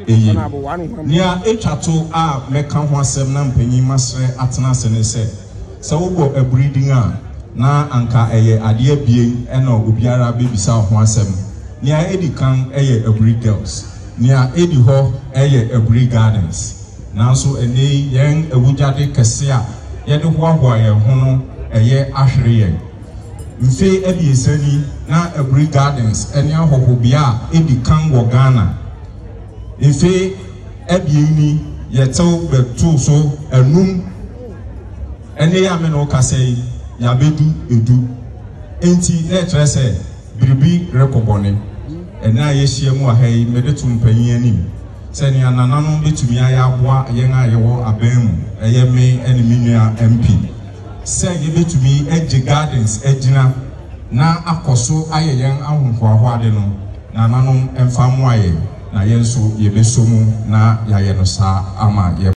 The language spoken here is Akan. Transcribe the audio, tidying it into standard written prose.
eye. Nea etwa to a mɛka ho asɛm na mpanyin masrɛ atena ase ne sɛ, sɛ wobɔ aburi din a, na anka ɛyɛ ade abien na obiara bebisa wo ho asɛm. Nea edi kan yɛ Aburi Girls, nea edi hɔ yɛ Aburi Gardens. Nanso ɛnnɛ yi yɛn awugyade kɛse a yɛde hoahoa yɛn ho no ɛyɛ ahwere yɛn. Mfe 3 ni na Aburi Gardens ne ahɔhobea a edi kan wɔ Ghana. Mfe 2 ni yɛtew bɛtoo so anum. Ɛnnɛ yi a me ne wo kasa yi, yɛabedu du. Enti na ɛkyerɛ sɛ biribi rekɔ bɔne. Ɛnnɛ a yɛahyia mu wɔ ha yi, mede to mpanyin anim sɛ nea nananom betumi ayɛ aboa yɛn a yɛwɔ aban mu, ɛyɛ me ne me nua MP, sɛ yebetumi agye Gardens agyina na akɔ so ayɛ yɛn ahohoahoade no, nananom mfa mmoa yɛn, na yɛn nso yɛbɛsɔ mu na yɛayɛ no saa ama yɛn.